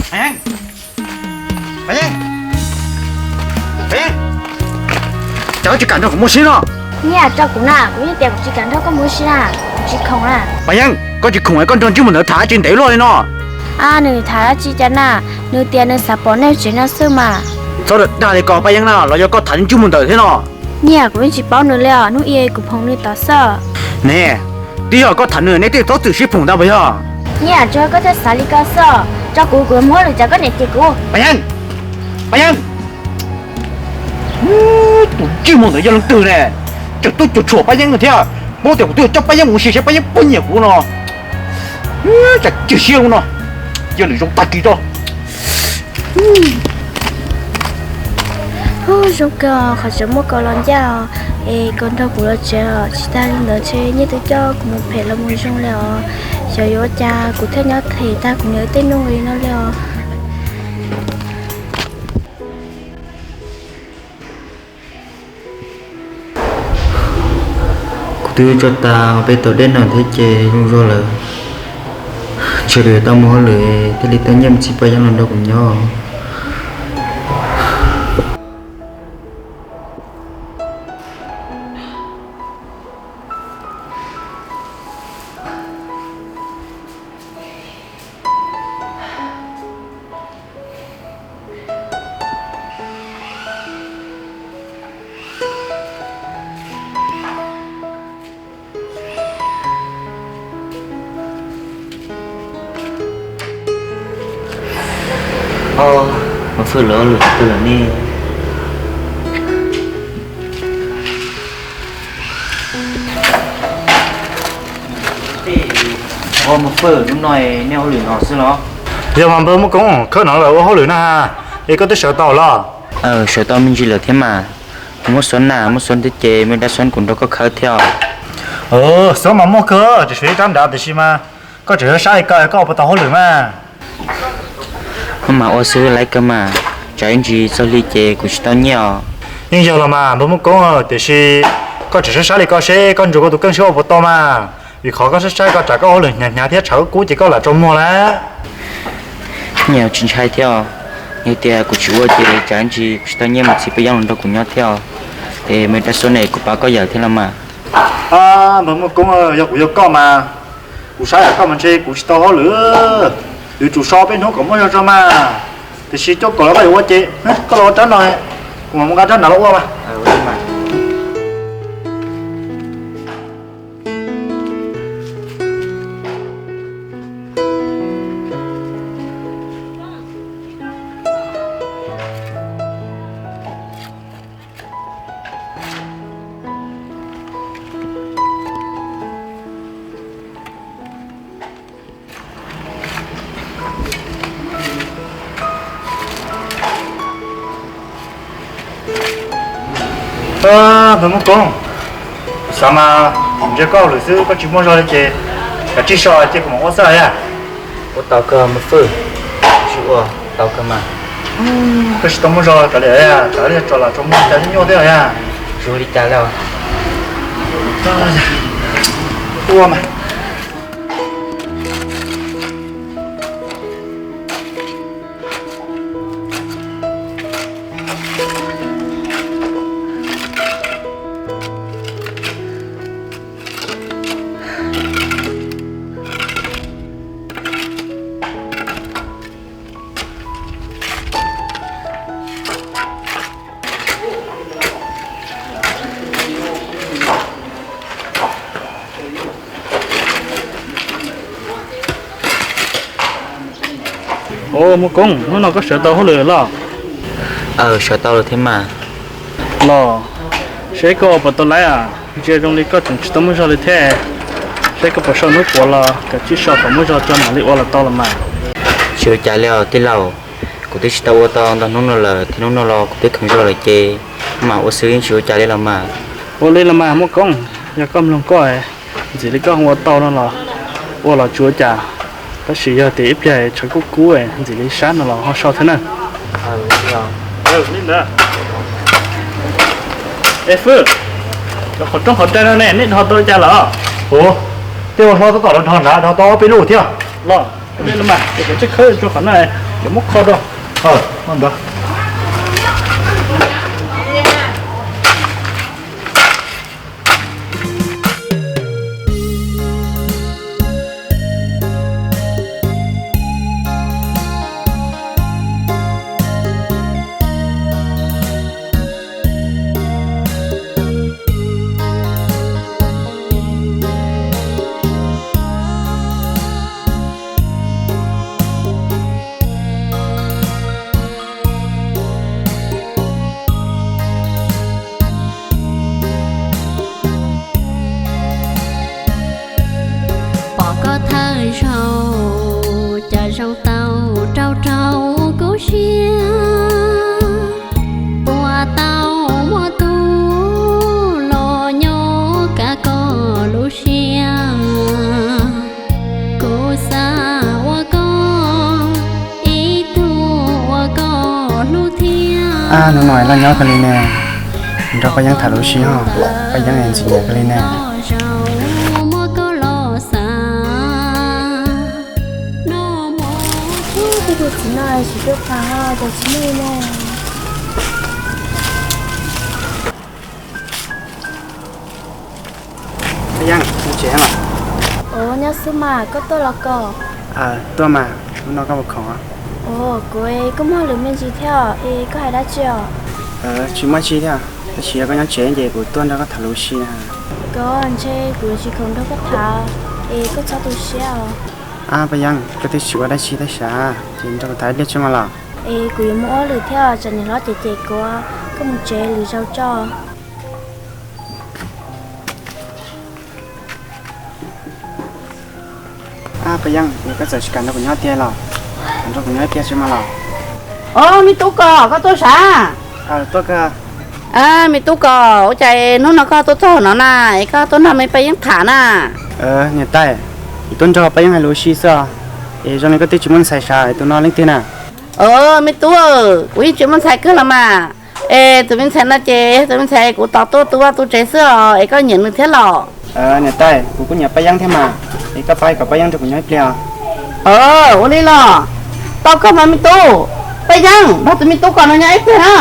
Paj Yeeb, Paj Yeeb, Paj Yeeb, cas koj tsis kam nrog kuv mus ua si no? Nyiaj, tso kuv na, kuv yeej tias kuv tsis kam nrog koj mus ua si na, kuv tsis khoom na. Paj Yeeb, koj tsis khoom es koj nrog ntsej muag ntawd tham dab tsi ntev luaj li no? A, nws tham dab tsi cas na, nws tias nws xav pom nej tsev no xwb mas. Txhob dag li ko Paj Yeeb na, los yog koj tham ntsej muag ntawd thiab no? Nyiaj, kuv yeej tsis paub nws li os, hnub ib kuv phoom nws tom xwb. Ne, twb yog koj tham nws nej thiaj txhob txwm sib phoom ntag puas yog? Nyiaj, tsuas koj thiaj xav li ko xwb, tso kuv, kuv yuav mus hauj lwm, tsam koj niam cem kuv. Paj Yeeb, Paj Yeeb, tus ntsej muag ntawd yog leej twg ne? Tseem tuaj cuam tshuam Paj Yeeb no thiab. Paub tias kuv twb coj Paj Yeeb mus ua si seb Paj Yeeb puas nyiam kuv no. Tsam cim siab no, yog lwm zoo tag kis tso. Zoo kawg, qhov tseem muaj Kaus los ncaj os, es Kaus nrog kuv los tsev os, tsis tas li ntawd ntshe Nyiaj twb coj kuv mus phem los mus zoo li os. Xyov yuav ua cas kuv thiaj nyob them tag kuv niam tej nuj nqis no li os. Kuv twb tso tas peb tau dej no thiab ces zoo zog lawm. Ntshe yuav tau mus hauj lwm thiaj li tau nyiaj mus txib Paj Yeeb los nrog kuv nyob. Os, Maiv Fwj, lawv lwm tus lawm ne. Os, Maiv Fwj, hnub no nej ua hauj lwm no xwb los? Yog mas npawg Muaj Koob, khawb no lawm ua hauj lwm na, es koj twb sawv tau los? Sawv tau me ntsis lawm thiab mas. Kuv muab xov na, muab xov thiab ces me dab xov kuv nrog koj khawb thiab os. Xov mas muaj kawg, tseem tshuav ib rab nrad tiam sis mas koj tseem saib saib li ko koj ua puas tau hauj lwm mas. Maj mam ua xwb laiv kawg mas, tsam ib ntsis txog hli ces kuv tsis tau nyiaj os. Yeej yog los mas npawg Muaj Koob, tiam sis koj tseem saib saib li ko seb koj ntsuas koj tus keej seb ua puas tau mas, vim qhov koj saib saib ko tsam koj ua hauj lwm hnyav hnyav thiab tshav kub kub ces koj lam tso muag lawm. Nyiaj, tsis ntshai thiab os, yog tias kuv tsis ua ces tsam ib ntsis kuv tsis tau nyiaj mus txib Paj Yeeb los nrog kuv nyob thiab os. Es me dab xov ne, kuv pab koj yawm thiab los mas. Npawg Muaj Koob, yog kuv yog koj mas, kuv saib koj mas ntshe kuv tsis tau hauj lwm, yuav tsum so peb hnub kom muaj zog tso mas. Tiam sis coj kom los koj yuav ua ces koj los ua rab no, kuv mam mus nqa rab nrad los ua mas. Npawg Muaj Koob, kuv xav mas kuv ntsia koj hauj lwm xwb koj tsis muaj zog li ces kav tsij so ces kuv mam ua xwb los yog? Ua tau kawg Maiv Fwj, tsis ua tau kawg mas. Koj tsis tau muaj zog raws li, raws li tso los tso muag cas nyuaj thiab los yog? Tsis ua li cas li. Ua mas. Os, Muaj Koob, hnub no koj sawv tau hauj lwm los? Aws, sawv tau lawm thiab mas. Los, seb koj ua puas tau laiv as, ntsia zoo li koj tseem tsis tau muaj zog li thiab. Seb koj puas sau hnub puav los kav tsij sau kom muaj zog tso mam li ua los tau los mas. Tsis ua cas li os tij laug, kuv twb tsis tau ua tau ntau hnub no lawm thiab, hnub no los kuv twb kheev zog lawm ces mam ua xwb yeej tsis ua cas li los mas. Ua li los mas Muaj Koob, yog koj mloog koj, ntxim li koj ua tau no los ua los tsis ua cas, tab sis yog tias ib pliag tshav kub kub ntxim li sab no los ho sau thiab na. Es Fwj, qhov rooj qhov rai no ne nej dhos tau li cas lawm? Ua, tej ua hlob tab tom los dhos nrad, dhos tau ob peb lub thiab los. Li no mas, ces kuv tsis khawb rau qhov no, kuv muab kho rau. Ntawd. Pom koj thawj zaug, cas zoo tau rau rau kub siab. Puas tau muaj tub los nyob kav koj lub siab? Kuv xav ua koj ib tug uas koj hlub thiab. Hnub no loj nyob kawg li ne, nrog Paj Yeeb tham lub sij hawm, Paj Yeeb ntxim nyiam kawg li ne. Muab koj los xav. Tej tug txiv no tsis tu qab, cas tsis muaj li ne. Paj Yeeb, nyob tsev los? Ua, nyob xwb mas, koj tuaj los koj? Tuaj mas, hnub no koj puas khoom? Ua, kuv, koj muaj lwm me ntsis thiab es koj hais dab tsi os? Tsis muaj tsi thiab, tab sis yog koj nyob tsev ces kuv tuaj nrog koj tham lub sij hawm. Koj, ntshe kuv tsis khoom nrog koj tham es koj txhob tu siab os. Ab Paj Yeeb, koj twb tsis ua dab tsi tab sis ces nrog kuv tham ib pliag tso mas los. Es kuv yuav mus ua hauj lwm thiab, tsam niam hlob cem cem kuv, koj mus tsev lwm zaus tso. Ab Paj Yeeb, yog koj txawm tsis kam nrog kuv nyob tiag los, nrog kuv nyob ib pliag tso mas los. Os, me tub Kos, koj tuaj sav? Tuaj kawg. Me tub Kos, ua cas hnub no koj tuaj txog no na, es koj tuaj nrog me Paj Yeeb tham na? Niam tais, kuv tuaj nrog Paj Yeeb hais lus ua si xwb os. Es zoo li koj twb tsis muaj ntxhais sav, tus no leej twg na? Me tub, kuv yeej tsis muaj ntxhais kawg los mas. Es tus me ntxhais no ces tus me ntxhais kuv tos tuaj tu vaj tu tsev xwb os, es koj nyiam nws thiab los? Niam tais, kuv kuj nyiam Paj Yeeb thiab mas, es koj pab kom Paj Yeeb nrog kuv nyob ib pliag os. Ua li los, tau kawg mas me tub. Paj Yeeb, nrog tus me tub Kos no nyob ib pliag na.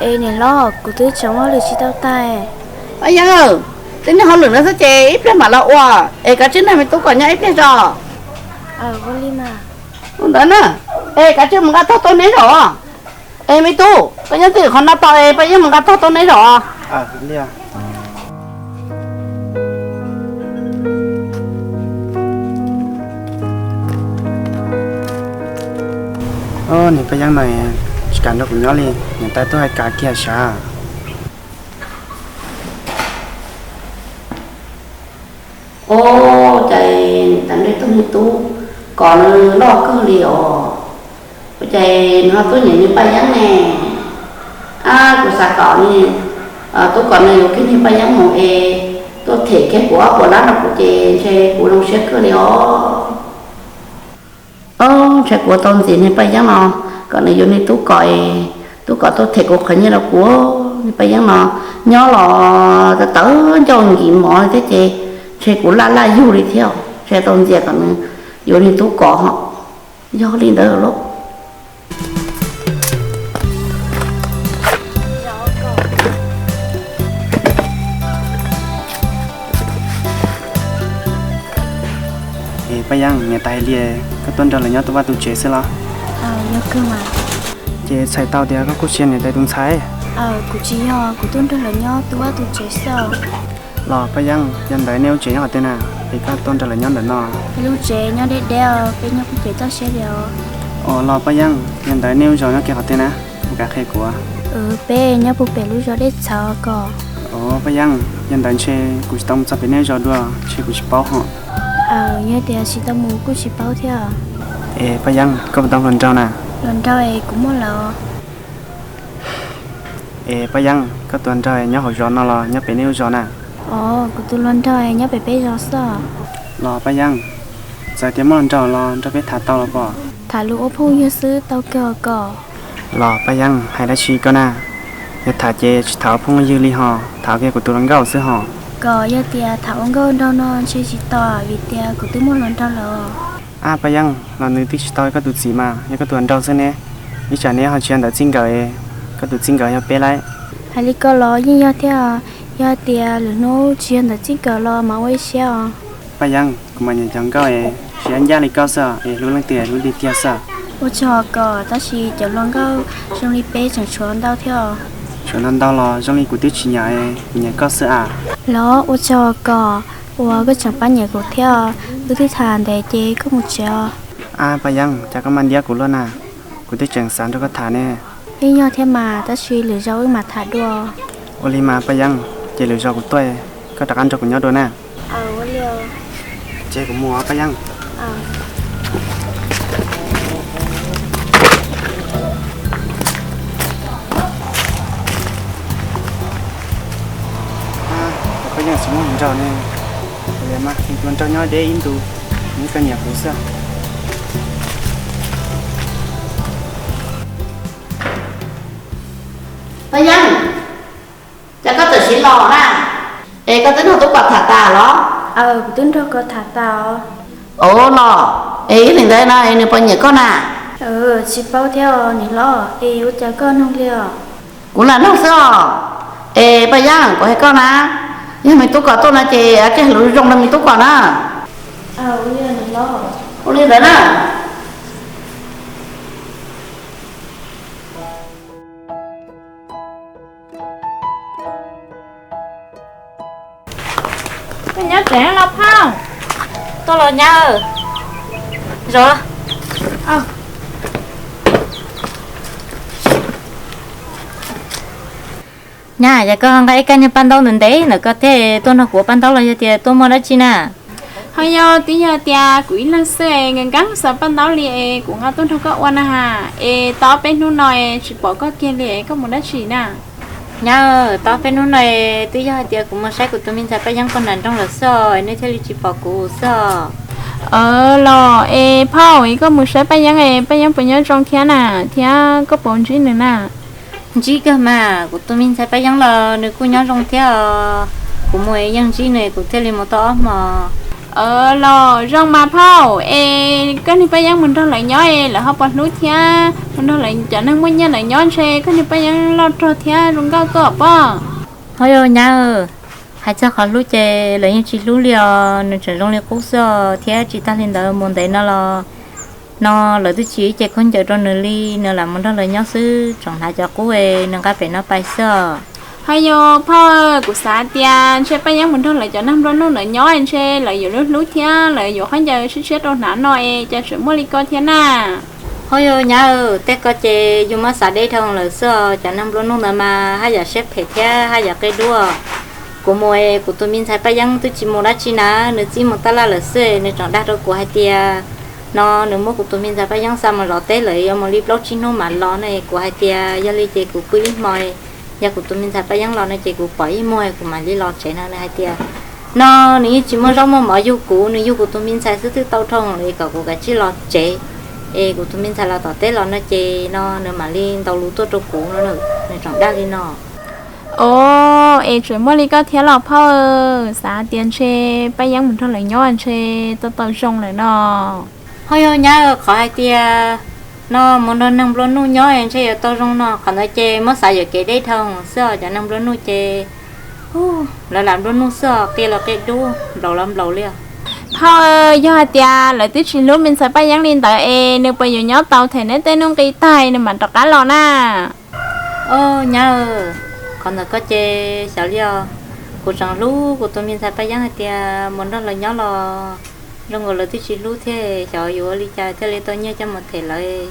Es niam hlob, kuv twb tseem ua hauj lwm tsis tau tag. Paj Yeeb, twb nyob hauj lwm no xwb ces ib pliag mam los ua, es kav tsij nrog me tub Kos nyob ib pliag tso. Ua li mas. Ua ntawd na, es kav tsij mus nqa tog tuaj neb zaum. Es me tub, koj nyob twj ywm qhov no tos es Paj Yeeb mus nqa tog tuaj neb zaum. Niam Paj Yeeb no tsis kam nrog kuv nyob li, niam tais tuaj hais kav kiag sav. Ua cas niam tais nrog tus me tub Kos no loj kawg li os? Ua cas nws ho tuaj nyiam niag Paj Yeeb ne? Ab, kuv xav kom niag tub Kos no yuav kiag niag Paj Yeeb mus es tuaj them kiag kuv ob puas lab rau kuv ces ntshe kuv zoo siab kawg li os. Ob, ntshe kuv tau ntxias niag Paj Yeeb no kom nws yuav niag tub Kos es tub Kos tuaj them kuv qhov nyiaj rau kuv. Niag Paj Yeeb no nyob los tawv ncauj nkim mov thiab ces ntshe kuv laj laj yug li thiab, ntshe tau ntxias kom nws yuav niag tub Kos ho. Yog li ntawd lauj. Es Paj Yeeb, niam tais hais li koj tuaj nrog lawv nyob tu vaj tu tsev xwb los? Ces txhais tau tias koj kuj tsis yog niam tais tus ntxhais. Kuv tsis yog, kuv tuaj nrog lawv nyob tu vaj tu tsev xwb. Los Paj Yeeb, yog ntawd nej lub tsev nyob qhov twg na, es koj tuaj nrog lawv nyob ntawm no? Peb lub tsev nyob deb deb, peb nyob pub pem toj siab li os. Os, los Paj Yeeb, yog ntawd nej lub zos nyob kiag qhov twg na, kuv kav qhia kuv. Peb nyob pub pem lub zos Dej Txhawv ko. Os, Paj Yeeb, yog ntawd ntshe kuv tsis tau mus txog pem nej lub zos dua, ntshe kuv tsis paub ho. Yog tias tsis tau mus kuj tsis paub thiab. Es Paj Yeeb, koj puas tau hluas nraug na? Hluas nraug es kuv muaj lawm. Es Paj Yeeb, koj tus hluas nraug nyob hauv zos no los nyob pem nej lub zos na? Os, kuv tus hluas nraug nyob pem peb zos xwb. Los Paj Yeeb, txawm tias muaj hluas nraug los nrog peb tham tau los pom? Tham lus ua phooj ywg xwb tau kawg ko. Los Paj Yeeb, hais dab tsi koj na? Yog tham ces tsis tham ua phooj ywg li ho, tham kiag kuv tus hluas nkauj xwb ho. Kom yog tias tham ua nkauj nraug no ntshe tsis tau vim tias kuv twb muaj hluas nraug lawm. Ab Paj Yeeb, los nws twb tsis tau koj tus txiv mas yog koj tus hluas nraug xwb ne, ib tsam neb ho tsis yog ntawv txij nkawm, koj tus txij nkawm yog peb lauj? Hais li ko los yeej yog thiab, yog hais tias lwm hnub tsis yog ntawv txij nkawm los mam ua ib siab os. Paj Yeeb, kuv mas nyiam cov nkauj es siab ncaj li koj xwb es hlub leej twg hlub tiag tiag xwb. Ua tsaug os Kom, tab sis cov hluas nkauj zoo li peb tseem tshuav ntau thiab os. Tshuav ntau ntau los zoo li kuv twb tsis nyiam, kuv nyiam koj xwb as. Los ua tsaug os Kom, uas koj tseem pab nyiam kuv thiab os. Wb twb tham ntev ces koj mus tsev os. Ab Paj Yeeb, cas koj mam ntiab kuv luaj na, kuv twb tseem xav nrog koj tham ne. Yeej yog thiab mas, tab sis lwm zaus wb mam tham dua. Ua li mas Paj Yeeb, ces lwm zaus kuv tuaj, koj rov qab nrog kuv nyob dua na. Ces kuv mus Paj Yeeb. Koj yeej tsis muaj hluas nraug ne, mas tus nraug nyob deb ib ntus, nws koj nyiam kuv xwb. Paj Yeeb, cas koj tam sim los na? Es koj twb nrog tub Kom tham tas los? Kuv twb nrog Kom tham tas os. Ov los, es yog li ntawd no nws puas nyiam koj na? Tsis paub thiab os niam hlob, es ua cas koj nug li os? Kuv lam nug xwb os. Es Paj Yeeb, kuv hais koj na, yog me tub Kom tuaj no ces hais lus zoo rau me tub Kom na. Ua li ntawd na. Koj nyob tsev los phauj? Tuaj los nyab. Zov. Nyab, yog koj nqa ib kab niag paj ntaub ntev ntev ntawm koj thiab tuaj nrog kuv ua paj ntaub los yog tias tuaj muaj dab tsi na? Ho yog twb yog tias kuv ib leeg xwb es nkawd nkab xav paj ntaub li es kuv nqa tuaj nrog koj ua na has. Es tau ob peb hnub no es tsis pom koj kiag li es koj mus dab tsi na? Nyab, tau ob peb hnub no es twb yog hais tias kuv mus saib kuv tus me ntxhais Paj Yeeb pog nram nroog lawm xwb es nej thiaj li tsis pom kuv xwb. Los es phauj, es koj mus saib Paj Yeeb es Paj Yeeb puas nyob zoo thiab na, thiab koj puas ntsib nws na? Ntsib kawg mas, kuv tus me ntxhais Paj Yeeb los nws kuj nyob zoo thiab os. Kuv mus es yeej ntsib nws, kuv thiaj li mus tau ob hmo. Los zoo mas phauj, es koj niag Paj Yeeb mus nrog lawv nyob es lawv ho puas hlub thiab? Mus nrog lawv cov neeg muaj nyiaj lawv nyob ntshe koj niag Paj Yeeb loj rog thiab zoo nkauj tuaj pob. Ho yog nyab, hais txog qhov hlub ces lawv yeej tsis hlub li os, nws tseem zoo li qub xwb os, thiab tsis tag li ntawd mus ntev no los no lawv twb tsis ib ce khaub ncaws rau nws li, nws lam mus nrog lawv nyob xwb tseem hnav cov qub es nws nqa pem no pais xwb os. Ho yog phauj, kuv xav tias ntshe Paj Yeeb mus nrog lawv cov neeg nplua nuj ntawd nyob ntshe lawv yuav hlub hlub thiab lawv yuav khaub ncaws tshiab tshiab rau hnav no es cas tseem muaj li ko thiab na. Ho yog nyab, tej ko ces yus muab xav deb dhau lawm xwb os, cov neeg nplua nuj ntawd mas haj yam siab phem thiab haj yam qia dua. Kuv mus es kuv tus me ntxhais Paj Yeeb twb tsis mus dab tsi na, nws txib mus taj laj lawm xwb, nws tseem dag rau kuv hais tias no nws muab kuv tus me ntxhais Paj Yeeb xa mus zov teb lawm yuav mus li plaub tsib hnub mam los no es kuv hais tias yog li ces kuv pw ib hmo, yog kuv tus me ntxhais Paj Yeeb los no ces kuv pom ib muag kuv mam li los tsev no. Nws hais tias no nws yeej tsis muaj zaub muaj mov yug kuv, nws yug kuv tus me ntxhais xwb twb tau dhau li kom kuv kav tsij los tsev, es kuv tus me ntxhais los tom teb los no ces no nws mam li ntaus lus tuaj rau kuv no, nws tseem dag li no. Os, es tseem muaj li ko thiab los phauj, xav tias ntshe Paj Yeeb mus nrog lawv nyob ntshe tau tau zoo lawm no. Ho yog nyab, qhov hais tias no mus nrog neeg nplua nuj nyob ntshe yuav tau zoo no, qhov ntawd ces muab xav yuam kev deb dhau xwb os, cov neeg nplua nuj ces lawv lam nplua nuj xwb os, qia los qia dub, nplaum los nplaum li os. Phauj, yog hais tias lawv twb tsis hlub me ntxhais Paj Yeeb li ntawd es nws puas yuav nyob tau them neb tej nuj nqi tag nws mam rov qab los na? Os nyab, qhov ntawd koj ces xyov li os. Kuv tseem hlub kuv tus me ntxhais Paj Yeeb hais tias mus nrog lawv nyob los zoo nkaus lawv twb tsis hlub thiab, xyov yuav ua li cas thiaj li tau nyiaj coj mus them lawv,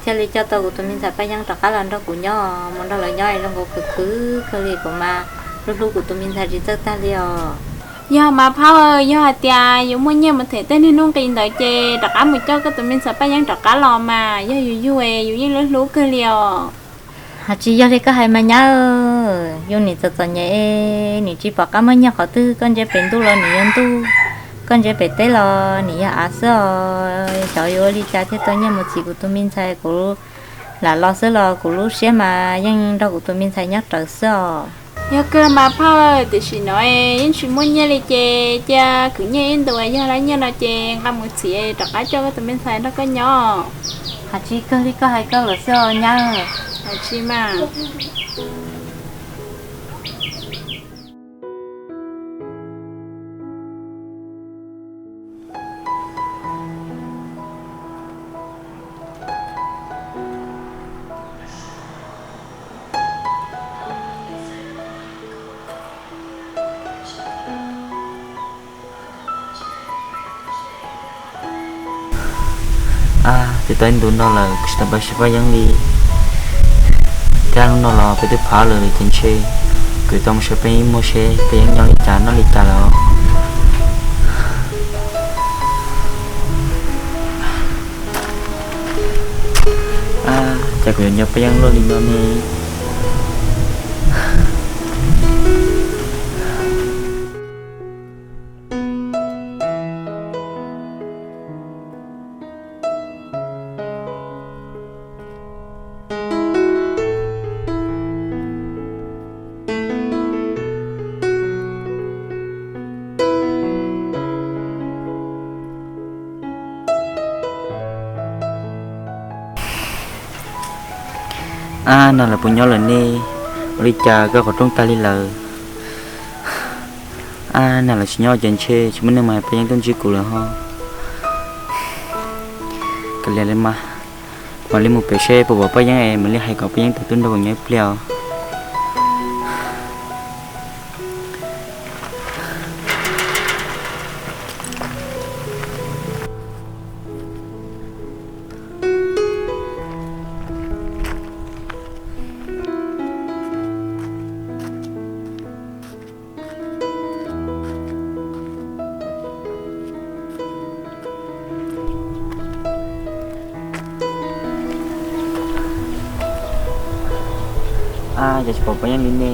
thiaj li coj tau kuv tus me ntxhais Paj Yeeb rov qab los nrog kuv nyob. Mus nrog lawv nyob zoo nkaus khwv khwv kawg li, kuv mas hlub hlub kuv tus me ntxhais tsis txawj tag li os. Yog mas phauj, yog hais tias yuav muaj nyiaj mus them tej niag nuj nqi ntawd ces rov qab mus coj koj tus me ntxhais Paj Yeeb rov qab los mas, yog yus yug es yus yeej hlub hlub kawg li os. Hais tsis yog li koj hais mas nyab, yus nim txom txom nyem, nim tsis pom qab muaj nyiaj qhov twg, koj ntsia pem ntuj los nim yog ntuj, koj ntsia pem teb los nim yog av xwb os. Xyov yuav ua li cas thiaj tau nyiaj mus txhiv kuv tus me ntxhais, kuv lam los xwb los kuv lub siab mas yeej nrog kuv tus me ntxhais nyob rawv xwb os. Yog kawg mas phauj, tiam sis no yeej tsis muaj nyiaj li ces cia khwv nyiaj ib ntus, yog lawm nyiaj no ces nqa mus txiav rov qab coj koj tus me ntxhais nrog koj nyob. Hais tsis kawg li koj hais kawg lawm xwb os nyab. Hais tsis mas. Twb tau ib ntus no lawm kuv tsis tau pab seb Paj Yeeb li. Thiab hnub no los peb twb phav lawm ces ntshe kuv tau mus saib Paj Yeeb ib muag seb Paj Yeeb nyob li cas noj li cas lawm. Cas kuv yuav nco Paj Yeeb luaj li no ne? Ab, nag lawv puas nyob lawm ne? Ua li cas koj qhov rooj tag li lawm? Ab, nag lawv tsis nyob ces ntshe tsis muaj neeg mus hais Paj Yeeb tuaj ntsib kuv lawm ho. Kav liam li mas, mam li mus pem seb puas pom Paj Yeeb es mam li hais kom Paj Yeeb tawm tuaj nrog kuv nyob ib pliag os. Ab, cas tsis pom Paj Yeeb li ne?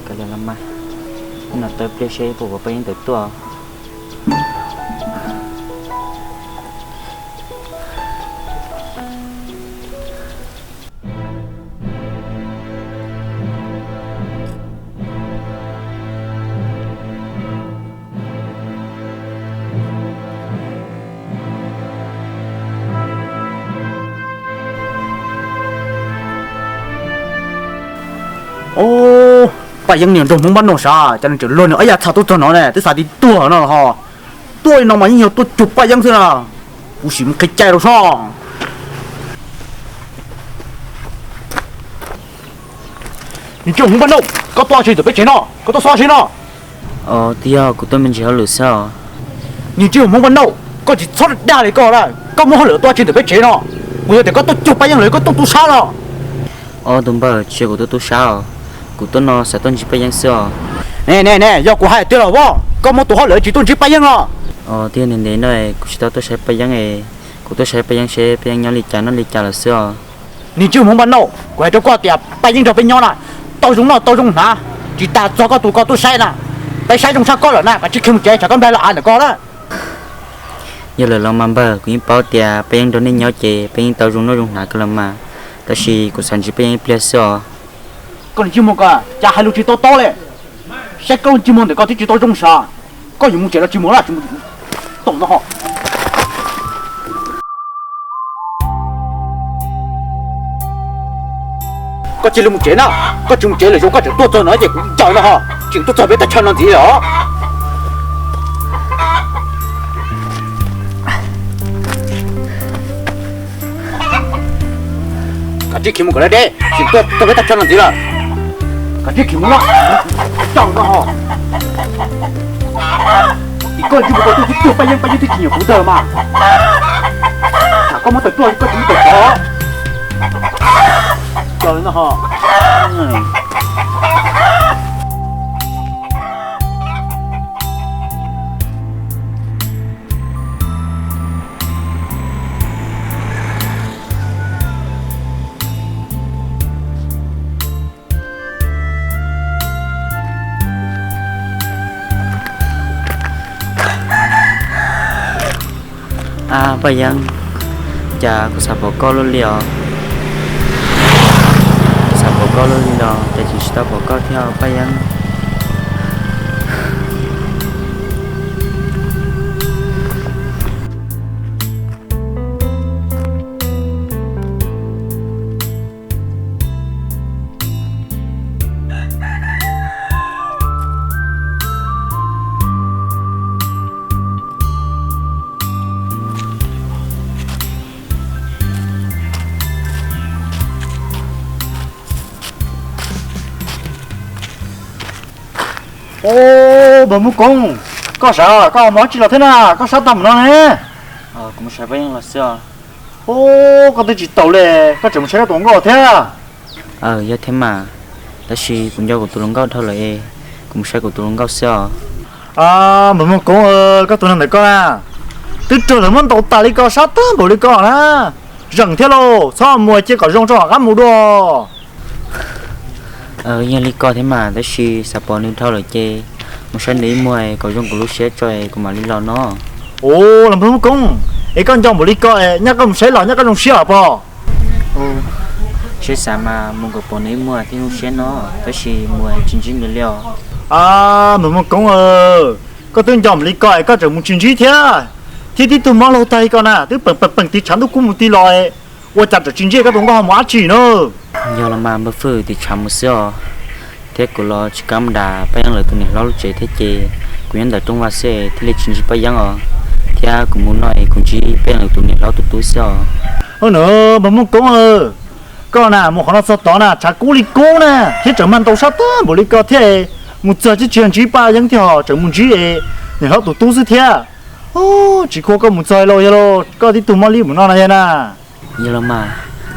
Kav liam los mas, no tau pliag seb puas pom Paj Yeeb tawm tuaj. Ob, Paj Yeeb niag nraug Hmoob Npab Nauj sav, cas nws tseem luag nws ob yam txhais tuaj txog no ne, twb xav tias tuag no ho. Tuaj li no mas yeej yog tuaj cuag Paj Yeeb xwb na. Kuv sim mus qhia cai rau soj. Niag ntsej muag Hmoob Npab Nauj, koj tuaj tsi ntawm peb tsev no? Koj tuaj xyov tsi no? Twb yog kuv tuaj me ntsis hauj lwm xwb os. Niag ntsej muag Hmoob Npab Nauj, koj tsis txhob dag li koj lawm, koj muaj hauj lwm tuaj tsi ntawm peb tsev no? Puas yog tias koj tuaj cuag Paj Yeeb los koj tuaj tub sab los? Ob, tus npawg, tsis yog kuv tuaj tub sab os, kuv tuaj no xav tuaj ntsib Paj Yeeb xwb os. Ne ne ne, yog kuv hais tiag los as, koj muaj tus hauj lwm tsis tuaj ntsib Paj Yeeb los? Twb yog ntev ntev no kuv tsis tau tuaj saib Paj Yeeb es, kuv tuaj saib Paj Yeeb seb Paj Yeeb nyob li cas noj li cas lawm xwb os. Niag ntsej muag Hmoob Npab Nauj, kuv hais rau koj tias Paj Yeeb nrog peb nyob na, tau zoo noj tau zoo hnav, tsis tas txog koj tus ko tuaj saib na. Peb saib zoo tshaj koj lawm na, kav tsij khiav mus tsev tsam koj nplaig los av ntawm koj lawm. Yog lawm los mas npawg, kuv yeej paub tias Paj Yeeb nrog nej nyob ces Paj Yeeb tau zoo noj zoo hnav kawg los mas, tab sis kuv xav ntsib Paj Yeeb ib pliag xwb os. Koj niag ntsej muag ko, cas hais lus tsis to taub li. Saib koj lub ntsej muag ntawm koj twb tsis tau zoo sav, koj yuav mus tsev los tsis mus lawm? Tsis mus tau no ho. Koj cia li mus tsev na, koj tsis mus tsev lwm zaus koj tseem tuaj txog no ces kuv ncaws no ho, tseem tuaj txog peb teb chaws no ntxiv os. Kav tsij khiav mus kom deb deb, tseem tuaj txog peb teb chaws no ntxiv lawm. Kav tsij khiav mus no, ncaws no ho. Tim koj tsis mus tau tuaj txog Paj Yeeb, Paj Yeeb twb tsis nyiam kuv ntag mas. Tsam koj muab tawm tuaj koj tsis muab tawm tod. Ncaws no ho. Ab Paj Yeeb, cas kuv xav pom koj luaj li os. Kuv xav pom Koj lub li los cas tsis tau pom koj thiab Paj Yeeb? Ub, npawg Muaj Koob, koj sav, koj ua dab tsi los thiab na, koj sab tag mus no ne? Kuv mus saib Paj Yeeb los xwb os. Ub, koj twb tsis taus li, koj tseem mus saib koj tus hluas nkauj thiab? Yog thiab mas, tab sis kuv nco kuv tus hluas nkauj dhau lawm es kuv mus saib kuv tus hluas nkauj xwb os. Npawg Muaj Koob, koj tus neeg ntawm koj na, twb raug lawv muab ntaus tas li ko, sab tag npaum li ko na, zeem thiab lauj, txhob mus, cia kom zoo tso rov qab mus dua. Yog li ko thiab mas, tab sis xav pom nws dhau lawm ces mus saib nws ib muag kom zoo kuv lub siab tso kuv mam li los no. Ub, los npawg Muaj Koob, es koj nco npaum li ko es nyob koj mus saib los nyob koj zoo siab os pog? Saib xav mas mus kom pom nws ib muag thiaj zoo siab no, tab sis mus tsis ntsib nws li os. Npawg Muaj Koob, koj twb nco npaum li ko es koj tseem mus tsis ntsib thiab, thiab tib tug mob laug tag li ko na twb peem peem peem tiv tshav ntuj kub mus tig los, ua cas tseem tsis ntsib, koj tus nkauj ho mus dab tsi na? Yog los mas npawg Fwj, tiv tshav mus xwb os, thiab kuv los tsis kam mus nram Paj Yeeb lawv tus niam hlob lub tsev thiab ces kuv nyob ntawm rooj vag xwb thiaj li tsis ntsib Paj Yeeb os, thiab kuv mus no es kuv ntsib Paj Yeeb lawv tus niam hlob tus tub xwb os. Ub, npawg Muaj Koob, koj na mus qhov no txog tod na tshav kub li kub na, thiab tseem mag ntaus sab tag npaum li ko thiab, mus txog tsis tsis ntsib Paj Yeeb thiab ho tseem mus ntsib niam hlob tus tub xwb thiab. Tsis khuv koj mus txog lauj, yog lauj, koj tib tug mob li mus no na yog na. Yog los mas,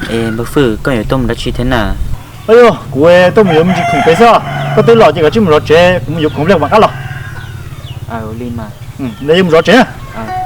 es npawg Fwj, koj yuav tuaj mus dab tsi thiab na? Yog kuv tuaj mus yuav me ntsis khoom pem xwb, koj twb los ces koj cia li mus zov tsev, kuv mus yuav khoom ib pliag mam rov qab los. Li mas, mus zov tsev na.